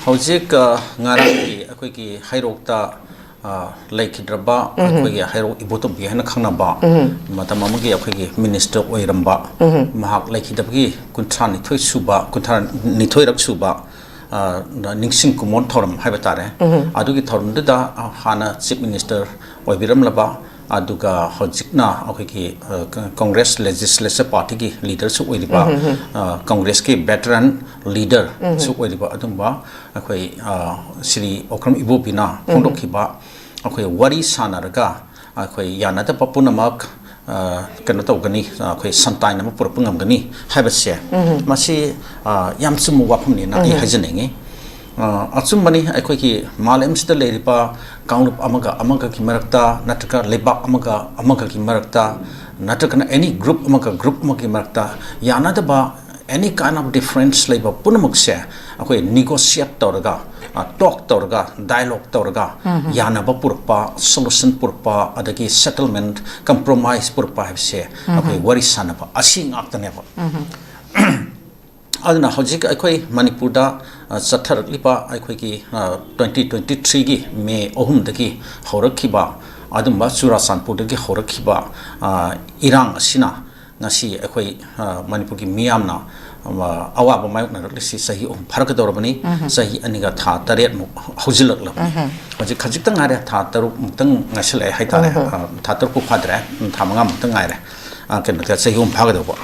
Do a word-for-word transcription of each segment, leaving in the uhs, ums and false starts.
ꯍꯧꯖꯤꯛ, ꯑ, ꯉꯔꯥꯡꯒꯤ ꯑꯩꯈꯣꯏꯒꯤ ꯍꯩꯔꯣꯛꯇ, ꯑ, ꯂꯩꯈꯤꯗ꯭ꯔꯕ ꯑꯩꯈꯣꯏꯒꯤ ꯍꯩꯔꯣꯛ ꯏꯕꯣꯇꯣꯝꯕꯤ ꯍꯥꯏꯅ ꯈꯪꯅꯕ, ꯃꯇꯝ ꯑꯃꯒꯤ ꯑꯩꯈꯣꯏꯒꯤ ꯃꯤꯅꯤꯁꯇꯔ ꯑꯣꯏꯔꯝꯕ, ꯃꯍꯥꯛ ꯂꯩꯈꯤꯗꯕꯒꯤ ꯀꯨꯟꯊ꯭ꯔꯥ ꯅꯤꯊꯣꯏ ꯁꯨꯕ, ꯀꯨꯟꯊ꯭ꯔꯥ ꯅꯤꯊꯣꯏꯔꯛ ꯁꯨꯕ, ꯑ, ꯅꯤꯡꯁꯤꯡ ꯀꯨꯝꯑꯣꯟ ꯊꯧꯔꯝ ꯍꯥꯏꯕ ꯇꯥꯔꯦ꯫ ꯑꯗꯨꯒꯤ ꯊꯧꯔꯝꯗꯨꯗ, ꯑ, ꯍꯥꯟꯅ ꯆꯤꯐ ꯃꯤꯅꯤꯁꯇꯔ ꯑꯣꯏꯕꯤꯔꯝꯂꯕ, ꯑꯗꯨꯒ ꯍꯧꯖꯤꯛꯅ ꯑꯩꯈꯣꯏꯒꯤ, ꯑ, ꯀ-, ꯀꯣꯡꯒ꯭ꯔꯦꯁ ꯂꯦꯖꯤꯁꯂꯦꯆꯔ ꯄꯥꯔꯇꯤꯒꯤ ꯂꯤꯗꯔꯁꯨ ꯑꯣꯏꯔꯤꯕ, ꯑ, ꯀꯣꯡꯒ꯭ꯔꯦꯁꯀꯤ ꯚꯦꯇꯔꯟ ꯂꯤꯗꯔꯁꯨ ꯑꯣꯏꯔꯤꯕ ꯑꯗꯨꯝꯕ ꯑꯩꯈꯣꯏ, ꯑ, ꯁ꯭ꯔꯤ ꯑꯣꯀ꯭ꯔꯝ ꯏꯕꯣꯕꯤꯅ ꯐꯣꯡꯗꯣꯛꯈꯤꯕ ꯑꯩꯈꯣꯏ ꯋꯥꯔꯤ ꯁꯥꯟꯅꯔꯒ ꯑꯩꯈꯣꯏ ꯌꯥꯅꯗꯕ ꯄꯨꯝꯅꯃꯛ, ꯑ, ꯀꯩꯅꯣ ꯇꯧꯒꯅꯤ, ꯑ, ꯑꯩꯈꯣꯏ ꯁꯟꯇꯥꯏꯟ ꯑꯃ ꯄꯨꯔꯛꯄ ꯉꯝꯒꯅꯤ ꯍꯥꯏꯕꯁꯦ, ꯃꯁꯤ, ꯑ, ꯌꯥꯝ ꯆꯨꯝꯕ ꯋꯥꯐꯝꯅꯤꯅ ꯑꯩ ꯍꯥꯏꯖꯅꯤꯡꯉꯤ꯫ ꯑ, ꯑꯆꯨꯝꯕꯅꯤ, ꯑꯩꯈꯣꯏꯒꯤ ꯃꯥꯂꯦꯝꯁꯤꯗ ꯂꯩꯔꯤꯕ ꯀꯥꯡꯂꯨꯞ ꯑꯃꯒ ꯑꯃꯒꯒꯤ ꯃꯔꯛꯇ, ꯅꯠꯇ꯭ꯔꯒ ꯂꯩꯕꯥꯛ ꯑꯃꯒ ꯑꯃꯒꯒꯤ ꯃꯔꯛꯇ, ꯅꯠꯇ꯭ꯔꯒꯅ ꯑꯦꯅꯤ ꯒ꯭ꯔꯨꯞ ꯑꯃꯒ ꯒ꯭ꯔꯨꯞ ꯑꯃꯒꯤ ꯃꯔꯛꯇ ꯌꯥꯅꯗꯕ, ꯑꯦꯅꯤ ꯀꯥꯏꯟ ꯑꯣꯐ ꯗꯤꯐꯔꯦꯟꯁ ꯂꯩꯕ ꯄꯨꯝꯅꯃꯛꯁꯦ ꯑꯩꯈꯣꯏ ꯅꯤꯒꯣꯁꯤꯌꯦꯠ ꯇꯧꯔꯒ, ꯇꯣꯛ ꯇꯧꯔꯒ, ꯗꯥꯏꯂꯣꯛ ꯇꯧꯔꯒ ꯌꯥꯅꯕ ꯄꯨꯔꯛꯄ, ꯁꯣꯂꯨꯁꯟ ꯄꯨꯔꯛꯄ, ꯑꯗꯒꯤ ꯁꯦꯇꯜꯃꯦꯟ, ꯀꯝꯄ꯭ꯔꯣꯃꯥꯏꯁ ꯄꯨꯔꯛꯄ ꯍꯥꯏꯕꯁꯦ ꯑꯩꯈꯣꯏ ꯋꯥꯔꯤ ꯁꯥꯟꯅꯕ ꯑꯁꯤ ꯉꯥꯛꯇꯅꯦꯕ꯫ ꯑꯗꯨꯅ ꯍꯧꯖꯤꯛ ꯑꯩꯈꯣꯏ ꯃꯅꯤꯄꯨꯔꯗ, ꯑ, ꯆꯠꯊꯔꯛꯂꯤꯕ ꯑꯩꯈꯣꯏꯒꯤ, ꯑ, ꯇ꯭ꯋꯦꯟꯇꯤ ꯇ꯭ꯋꯦꯟꯇꯤ ꯊ꯭ꯔꯤꯒꯤ ꯃꯦ ꯑꯍꯨꯝꯗꯒꯤ ꯍꯧꯔꯛꯈꯤꯕ ꯑꯗꯨꯝꯕ ꯆꯨꯔꯥꯆꯥꯟꯄꯨꯔꯗꯒꯤ ꯍꯧꯔꯛꯈꯤꯕ, ꯑ, ꯏꯔꯥꯡ ꯑꯁꯤꯅ ꯉꯁꯤ ꯑꯩꯈꯣꯏ, ꯑ, ꯃꯅꯤꯄꯨꯔꯒꯤ ꯃꯤꯌꯥꯝꯅ, ꯑ, ꯑꯋꯥꯕ ꯃꯥꯌꯣꯛꯅꯔꯛꯂꯤꯁꯤ ꯆꯍꯤ ꯑꯍꯨꯝ ꯐꯥꯔꯛꯀꯗꯧꯔꯕꯅꯤ꯫ ꯆꯍꯤ ꯑꯅꯤꯒ ꯊꯥ ꯇꯔꯦꯠꯃꯨꯛ ꯍꯧꯖꯤꯜꯂꯛꯂꯕꯅꯤ꯫ ꯍꯧꯖꯤꯛ ꯈꯖꯤꯛꯇ ꯉꯥꯏꯔꯦ, ꯊꯥ ꯇꯔꯨꯛꯃꯨꯛꯇꯪ ꯉꯥꯏꯁꯤꯜꯂꯛꯑꯦ ꯍꯥꯏꯇꯥꯔꯦ꯫ ꯑ, ꯊꯥ ꯇꯔꯨꯛꯄꯨ ꯐꯥꯗ꯭ꯔꯦ, ꯎꯝ, ꯊꯥ ꯃꯉꯥꯃꯨꯛꯇ ꯉꯥꯏꯔꯦ꯫ ꯑ, ꯀꯩꯅꯣꯗ ꯆꯍꯤ ꯑꯍꯨꯝ ꯐꯥꯒꯗꯧꯕ꯫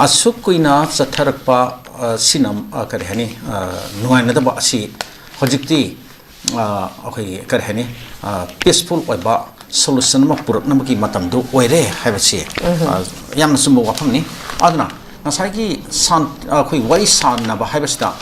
ꯑꯁꯨꯛ ꯀꯨꯏꯅ ꯆꯠꯊꯔꯛꯄ, ꯑ, ꯁꯤꯅ, ꯑ, ꯀꯔꯤ ꯍꯥꯏꯅꯤ, ꯑ, ꯅꯨꯡꯉꯥꯏꯅꯗꯕ ꯑꯁꯤ ꯍꯧꯖꯤꯛꯇꯤ, ꯑ, ꯑꯩꯈꯣꯏꯒꯤ ꯀꯔꯤ ꯍꯥꯏꯅꯤ, ꯑ, ꯄꯤꯁꯐꯨꯜ ꯑꯣꯏꯕ ꯁꯣꯂꯨꯁꯟ ꯑꯃ ꯄꯨꯔꯛꯅꯕꯒꯤ ꯃꯇꯝꯗꯨ ꯑꯣꯏꯔꯦ ꯍꯥꯏꯕꯁꯤ, ꯑ, ꯌꯥꯝꯅ ꯆꯨꯝꯕ ꯋꯥꯐꯝꯅꯤ꯫ ꯑꯗꯨꯅ ꯉꯁꯥꯏꯒꯤ ꯁꯥꯟ-, ꯑꯩꯈꯣꯏ ꯋꯥꯔꯤ ꯁꯥꯟꯅꯕ ꯍꯥꯏꯕꯁꯤꯗ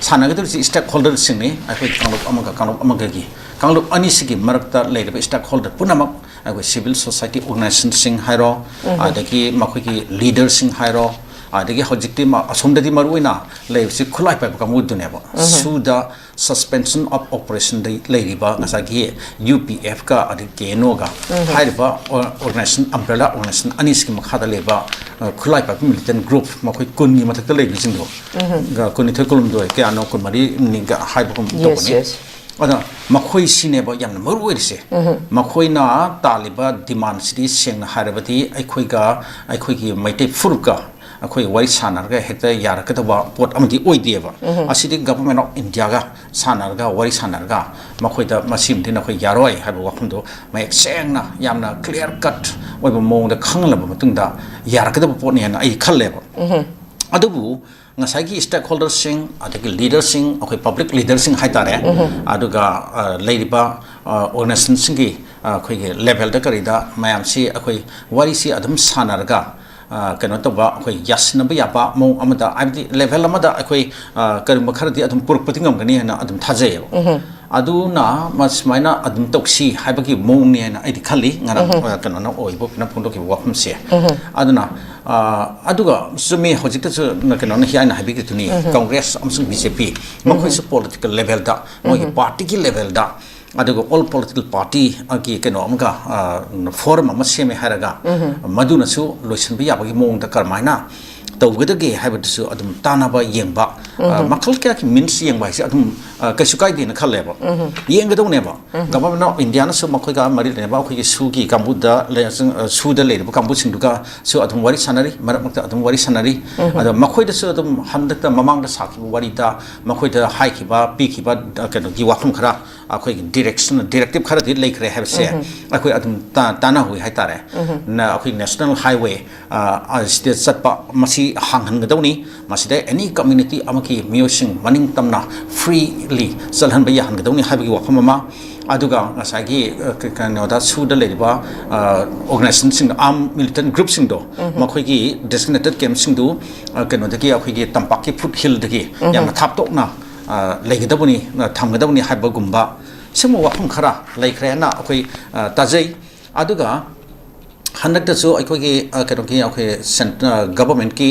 ꯁꯥꯟꯅꯒꯗꯧꯔꯤꯁꯤ ꯁ꯭ꯇꯦꯛ ꯍꯣꯜꯗꯔꯁꯤꯡꯅꯤ꯫ ꯑꯩꯈꯣꯏ ꯀꯥꯡꯂꯨꯞ ꯑꯃꯒ ꯀꯥꯡꯂꯨꯞ ꯑꯃꯒꯒꯤ, ꯀꯥꯡꯂꯨꯞ ꯑꯅꯤꯁꯤꯒꯤ ꯃꯔꯛꯇ ꯂꯩꯔꯤꯕ ꯁ꯭ꯇꯦꯛ ꯍꯣꯜꯗꯔ ꯄꯨꯝꯅꯃꯛ, ꯑꯩꯈꯣꯏ ꯁꯤꯚꯤꯜ ꯁꯣꯁꯥꯏꯇꯤ ꯑꯣꯔꯒꯅꯥꯏꯖꯦꯁꯟꯁꯤꯡ ꯍꯥꯏꯔꯣ, ꯑꯗꯒꯤ ꯃꯈꯣꯏꯒꯤ ꯂꯤꯗꯔꯁꯤꯡ ꯍꯥꯏꯔꯣ, ꯑꯗꯒꯤ ꯍꯧꯖꯤꯛꯇꯤ ꯃ-, ꯑꯁꯣꯝꯗꯗꯤ ꯃꯔꯨꯑꯣꯏꯅ ꯂꯩꯔꯤꯕꯁꯤ ꯈꯨꯠꯂꯥꯏ ꯄꯥꯏꯕ ꯀꯥꯡꯕꯨꯗꯨꯅꯦꯕ꯫ ꯎꯝ꯫ ꯁꯨꯗ suspension of operationꯗ ꯂꯩꯔꯤꯕ ꯉꯁꯥꯏꯒꯤ UPFꯀ ꯑꯗꯒꯤ KNOꯒ ꯎꯝ꯫ ꯍꯥꯏꯔꯤꯕ ꯑꯣ-, organization, umbrella organization ꯑꯅꯤꯁꯤꯒꯤ ꯃꯈꯥꯗ ꯂꯩꯕ, ꯑ, ꯈꯨꯠꯂꯥꯏ ꯄꯥꯏꯕ militant group ꯃꯈꯣꯏ ꯀꯨꯟꯒꯤ ꯃꯊꯛꯇ ꯂꯩꯕꯁꯤꯡꯗꯣ, ꯎꯝ꯫ ꯒ ꯀꯨꯟꯅꯤꯊꯣꯏ, ꯀꯨꯟꯍꯨꯝꯗꯣꯏ, ꯀꯌꯥꯅꯣ, ꯀꯨꯟꯃꯔꯤꯅꯤꯒ ꯍꯥꯏꯕꯒꯨꯝ ꯌꯦꯁ, ꯇꯧꯕꯅꯤ꯫ ꯌꯦꯁ꯫ ꯑꯗ ꯃꯈꯣꯏꯁꯤꯅꯦꯕ ꯌꯥꯝꯅ ꯃꯔꯨ ꯑꯣꯏꯔꯤꯁꯦ꯫ ꯎꯝ꯫ ꯃꯈꯣꯏꯅ ꯇꯥꯜꯂꯤꯕ demandꯁꯤꯗꯤ ꯁꯦꯡꯅ ꯍꯥꯏꯔꯕꯗꯤ ꯑꯩꯈꯣꯏꯒ, ꯑꯩꯈꯣꯏꯒꯤ ꯃꯩꯇꯩ ꯐꯨꯔꯨꯞꯀ ꯑꯩꯈꯣꯏ ꯋꯥꯔꯤ ꯁꯥꯟꯅꯔꯒ ꯍꯦꯛꯇ ꯌꯥꯔꯛꯀꯗꯕ ꯄꯣꯠ ꯑꯃꯗꯤ ꯑꯣꯏꯗꯦꯕ꯫ ꯎꯝ꯫ ꯑꯁꯤꯗꯤ Government of Indiaꯒ ꯁꯥꯟꯅꯔꯒ, ꯋꯥꯔꯤ ꯁꯥꯟꯅꯔꯒ ꯃꯈꯣꯏꯗ ꯃꯁꯤꯃꯗꯤ ꯅꯈꯣꯏ ꯌꯥꯔꯣꯏ ꯍꯥꯏꯕ ꯋꯥꯐꯝꯗꯣ ꯃꯌꯦꯛ ꯁꯦꯡꯅ, ꯌꯥꯝꯅ clear cut ꯑꯣꯏꯕ ꯃꯑꯣꯡꯗ ꯈꯪꯍꯜꯂꯕ ꯃꯇꯨꯡꯗ ꯌꯥꯔꯛꯀꯗꯕ ꯄꯣꯠꯅꯤ ꯍꯥꯏꯅ ꯑꯩ ꯈꯜꯂꯦꯕ꯫ ꯎꯝ꯫ ꯑꯗꯨꯕꯨ ꯉꯁꯥꯏꯒꯤ stakeholderꯁꯤꯡ, ꯑꯗꯒꯤ leaderꯁꯤꯡ, ꯑꯩꯈꯣꯏ public leaderꯁꯤꯡ ꯍꯥꯏꯇꯥꯔꯦ, ꯎꯝ꯫ ꯑꯗꯨꯒ, ꯑ, ꯂꯩꯔꯤꯕ, ꯑ, organizationꯁꯤꯡꯒꯤ, ꯑ, ꯑꯩꯈꯣꯏꯒꯤ levelꯗ ꯀꯔꯤꯗ ꯃꯌꯥꯝꯁꯤ ꯑꯩꯈꯣꯏ ꯋꯥꯔꯤꯁꯤ ꯑꯗꯨꯝ ꯁꯥꯟꯅꯔꯒ, ꯑ, ꯀꯩꯅꯣ ꯇꯧꯕ, ꯑꯩꯈꯣꯏ ꯌꯥꯁꯤꯟꯅꯕ ꯌꯥꯕ ꯃꯑꯣꯡ ꯑꯃꯗ, ꯍꯥꯏꯕꯗꯤ level ꯑꯃꯗ ꯑꯩꯈꯣꯏ, ꯑ, ꯀꯔꯤꯒꯨꯝꯕ ꯈꯔꯗꯤ ꯑꯗꯨꯝ ꯄꯨꯔꯛꯄꯗꯤ ꯉꯝꯒꯅꯤ ꯍꯥꯏꯅ ꯑꯗꯨꯝ ꯊꯥꯖꯩꯌꯦꯕ꯫ ꯎꯝ꯫ ꯑꯗꯨꯅ ꯃ-, ꯁꯨꯃꯥꯏꯅ ꯑꯗꯨꯝ ꯇꯧꯁꯤ ꯍꯥꯏꯕꯒꯤ ꯃꯑꯣꯡꯅꯤ ꯍꯥꯏꯅ ꯑꯩꯗꯤ ꯈꯜꯂꯤ꯫ ꯉꯔꯥꯡ, ꯎꯝ꯫ ꯑ, ꯀꯩꯅꯣꯅ ꯑꯣꯏꯕ ꯄꯨꯅ ꯐꯣꯡꯗꯣꯛꯈꯤꯕ ꯋꯥꯐꯝꯁꯦ꯫ ꯎꯝ꯫ ꯑꯗꯨꯅ, ꯑ, ꯑꯗꯨꯒ ꯆꯨꯝꯃꯤ, ꯍꯧꯖꯤꯛꯇꯁꯨ ꯀꯩꯅꯣꯅ ꯍꯤꯌꯥꯏꯅ ꯍꯥꯏꯕꯤꯈꯤꯗꯨꯅꯤ, ꯎꯝ꯫ Congress ꯑꯃꯁꯨꯡ BJP ꯃꯈꯣꯏꯁꯨ ꯎꯝ꯫ Political levelꯗ, ꯃꯣꯏꯒꯤ ꯎꯝ꯫ Partyꯒꯤ levelꯗ, ꯑꯗꯨꯒ all political partyꯒꯤ ꯀꯩꯅꯣ ꯑꯃꯒ, ꯑ, forum ꯑꯃ ꯁꯦꯝꯃꯦ ꯍꯥꯏꯔꯒ, ꯎꯝ꯫ ꯃꯗꯨꯅꯁꯨ ꯂꯣꯏꯁꯤꯟꯕ ꯌꯥꯕꯒꯤ ꯃꯑꯣꯡꯗ ꯀꯔꯝꯍꯥꯏꯅ ꯇꯧꯒꯗꯒꯦ ꯍꯥꯏꯕꯗꯨꯁꯨ ꯑꯗꯨꯝ ꯇꯥꯟꯅꯕ, ꯌꯦꯡꯕ, ꯑ, ꯎꯝ꯫ ꯃꯈꯜ ꯀꯌꯥꯒꯤ means ꯌꯦꯡꯕ ꯍꯥꯏꯁꯦ ꯑꯗꯨꯝ, ꯑ, ꯀꯩꯁꯨ ꯀꯥꯏꯗꯦꯅ ꯈꯜꯂꯦꯕ꯫ ꯎꯝ꯫ ꯌꯦꯡꯒꯗꯧꯅꯦꯕ꯫ ꯎꯝ꯫ Government of Indiaꯅꯁꯨ ꯃꯈꯣꯏꯒ ꯃꯔꯤ ꯂꯩꯅꯕ ꯑꯩꯈꯣꯏꯒꯤ ꯁꯨꯒꯤ ꯀꯥꯡꯕꯨꯗ ꯂꯩ-, ꯑ, ꯁꯨꯗ ꯂꯩꯔꯤꯕ ꯀꯥꯡꯕꯨꯁꯤꯡꯗꯨꯒꯁꯨ ꯑꯗꯨꯝ ꯋꯥꯔꯤ ꯁꯥꯟꯅꯔꯤ, ꯃꯔꯛ ꯃꯔꯛꯇ ꯑꯗꯨꯝ ꯋꯥꯔꯤ ꯁꯥꯟꯅꯔꯤ꯫ ꯎꯝ꯫ ꯑꯗꯣ ꯃꯈꯣꯏꯗꯁꯨ ꯑꯗꯨꯝ ꯍꯟꯗꯛꯇ ꯃꯃꯥꯡꯗ ꯁꯥꯈꯤꯕ ꯋꯥꯔꯤꯗ ꯃꯈꯣꯏꯗ ꯍꯥꯏꯈꯤꯕ, ꯄꯤꯈꯤꯕ, ꯑ, ꯀꯩꯅꯣꯒꯤ ꯋꯥꯐꯝ ꯈꯔ, ꯑꯩꯈꯣꯏꯒꯤ direction, directive ꯈꯔꯗꯤ ꯂꯩꯈ꯭ꯔꯦ ꯍꯥꯏꯕꯁꯦ ꯎꯝ꯫ ꯑꯩꯈꯣꯏ ꯑꯗꯨꯝ ꯇꯥ-, ꯇꯥꯟꯅꯍꯧꯏ ꯍꯥꯏꯇꯥꯔꯦ꯫ ꯎꯝ꯫ ꯅ-, ꯑꯩꯈꯣꯏ National Highway, ꯑ, ꯑ, ꯁꯤꯗ ꯆꯠꯄ ꯃꯁꯤ ꯍꯥꯡꯍꯟꯒꯗꯧꯅꯤ꯫ ꯃꯁꯤꯗ any community ꯑꯃꯒꯤ ꯃꯤꯑꯣꯏꯁꯤꯡ ꯃꯅꯤꯡ ꯇꯝꯅ freely ꯆꯠꯍꯟꯕ ꯌꯥꯍꯟꯒꯗꯧꯅꯤ ꯍꯥꯏꯕꯒꯤ ꯋꯥꯐꯝ ꯑꯃ, ꯑꯗꯨꯒ ꯉꯁꯥꯏꯒꯤ, ꯑ, ꯀ-, ꯀꯩꯅꯣꯗ ꯁꯨꯗ ꯂꯩꯔꯤꯕ, ꯑ, organizationꯁꯤꯡꯗꯣ, armed militant groupꯁꯤꯡꯗꯣ, ꯎꯝ꯫ ꯃꯈꯣꯏꯒꯤ designated campꯁꯤꯡꯗꯨ, ꯑ, ꯀꯩꯅꯣꯗꯒꯤ, ꯑꯩꯈꯣꯏꯒꯤ ꯇꯝꯄꯥꯛꯀꯤ foothillꯗꯒꯤ ꯎꯝ꯫ ꯌꯥꯝꯅ ꯊꯥꯞꯇꯣꯛꯅ, ꯑ, ꯂꯩꯒꯗꯕꯅꯤ, ꯑ, ꯊꯝꯒꯗꯕꯅꯤ ꯍꯥꯏꯕꯒꯨꯝꯕ ꯁꯤꯒꯨꯝꯕ ꯋꯥꯐꯝ ꯈꯔ ꯂꯩꯈ꯭ꯔꯦ ꯍꯥꯏꯅ ꯑꯩꯈꯣꯏ, ꯑ, ꯇꯥꯖꯩ꯫ ꯑꯗꯨꯒ ꯍꯟꯗꯛꯇꯁꯨ ꯑꯩꯈꯣꯏꯒꯤ, ꯑ, ꯀꯩꯅꯣꯒꯤ, ꯑꯩꯈꯣꯏ cent-, ꯑ, governmentꯀꯤ,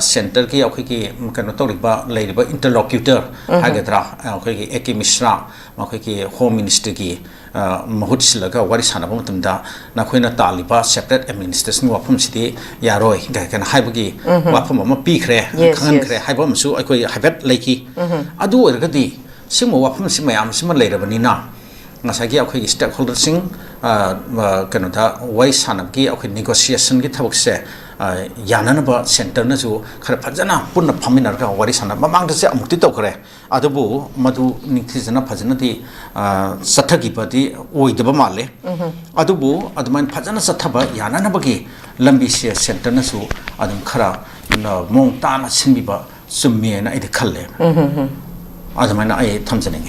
ꯁꯦꯟꯇꯔꯒꯤ ꯑꯩꯈꯣꯏꯒꯤ ꯀꯩꯅꯣ ꯇꯧꯔꯤꯕ, ꯂꯩꯔꯤꯕ interlocutor ꯍꯥꯏꯒꯗ꯭ꯔꯥ, ꯑꯩꯈꯣꯏꯒꯤ ꯑꯦ ꯀꯦ ꯃꯤꯁ꯭ꯔꯥ, ꯃꯈꯣꯏꯒꯤ ꯍꯣꯝ ꯃꯤꯅꯤꯁꯇ꯭ꯔꯤꯒꯤ ꯃꯍꯨꯠ ꯁꯤꯜꯂꯒ ꯋꯥꯔꯤ ꯁꯥꯟꯅꯕ ꯃꯇꯝꯗ ꯅꯈꯣꯏꯅ ꯇꯥꯜꯂꯤꯕ separate administration ꯋꯥꯐꯝꯁꯤꯗꯤ ꯌꯥꯔꯣꯏ ꯀꯥꯏꯅ ꯍꯥꯏꯕꯒꯤ ꯋꯥꯐꯝ ꯑꯃ ꯄꯤꯈ꯭ꯔꯦ, Yes, ꯈꯪꯍꯟꯈ꯭ꯔꯦ yes. ꯍꯥꯏꯕ ꯑꯃꯁꯨ ꯑꯩꯈꯣꯏ ꯍꯥꯏꯐꯦꯠ ꯂꯩꯈꯤ꯫ ꯑꯗꯨ ꯑꯣꯏꯔꯒꯗꯤ ꯁꯤꯒꯨꯝꯕ ꯋꯥꯐꯝꯁꯤ ꯃꯌꯥꯝꯁꯤꯃ ꯂꯩꯔꯕꯅꯤꯅ, ꯉꯁꯥꯏꯒꯤ ꯑꯩꯈꯣꯏꯒꯤ stakeholderꯁꯤꯡ, ꯑ, ꯑ, ꯀꯩꯅꯣꯗ ꯋꯥꯔꯤ ꯁꯥꯟꯅꯕꯒꯤ ꯑꯩꯈꯣꯏ negotiationꯒꯤ ꯊꯕꯛꯁꯦ, ꯑ, ꯌꯥꯅꯅꯕ ꯁꯦꯟꯇꯔꯅꯁꯨ ꯈꯔ ꯐꯖꯅ ꯄꯨꯟꯅ ꯐꯝꯃꯤꯟꯅꯔꯒ ꯋꯥꯔꯤ ꯁꯥꯟꯅ, ꯃꯃꯥꯡꯗꯁꯨ ꯑꯃꯨꯛꯇꯤ ꯇꯧꯈ꯭ꯔꯦ, ꯑꯗꯨꯕꯨ ꯃꯗꯨ ꯅꯤꯡꯊꯤꯖꯅ ꯐꯖꯅꯗꯤ, ꯑ, ꯆꯠꯊꯈꯤꯕꯗꯤ ꯑꯣꯏꯗꯕ ꯃꯥꯜꯂꯦ꯫ ꯑꯗꯨꯕꯨ ꯑꯗꯨꯃꯥꯏꯅ ꯐꯖꯅ ꯆꯠꯊꯕ ꯌꯥꯅꯅꯕꯒꯤ ꯂꯝꯕꯤꯁꯦ ꯁꯦꯟꯇꯔꯅꯁꯨ ꯑꯗꯨꯝ ꯈꯔ, ꯑ, ꯃꯑꯣꯡ ꯇꯥꯅ ꯁꯤꯟꯕꯤꯕ ꯆꯨꯝꯃꯦꯅ ꯑꯩꯗꯤ ꯈꯜꯂꯦ꯫ ꯑꯗꯨꯃꯥꯏꯅ ꯑꯩ ꯊꯝꯖꯅꯤꯡꯉꯤ꯫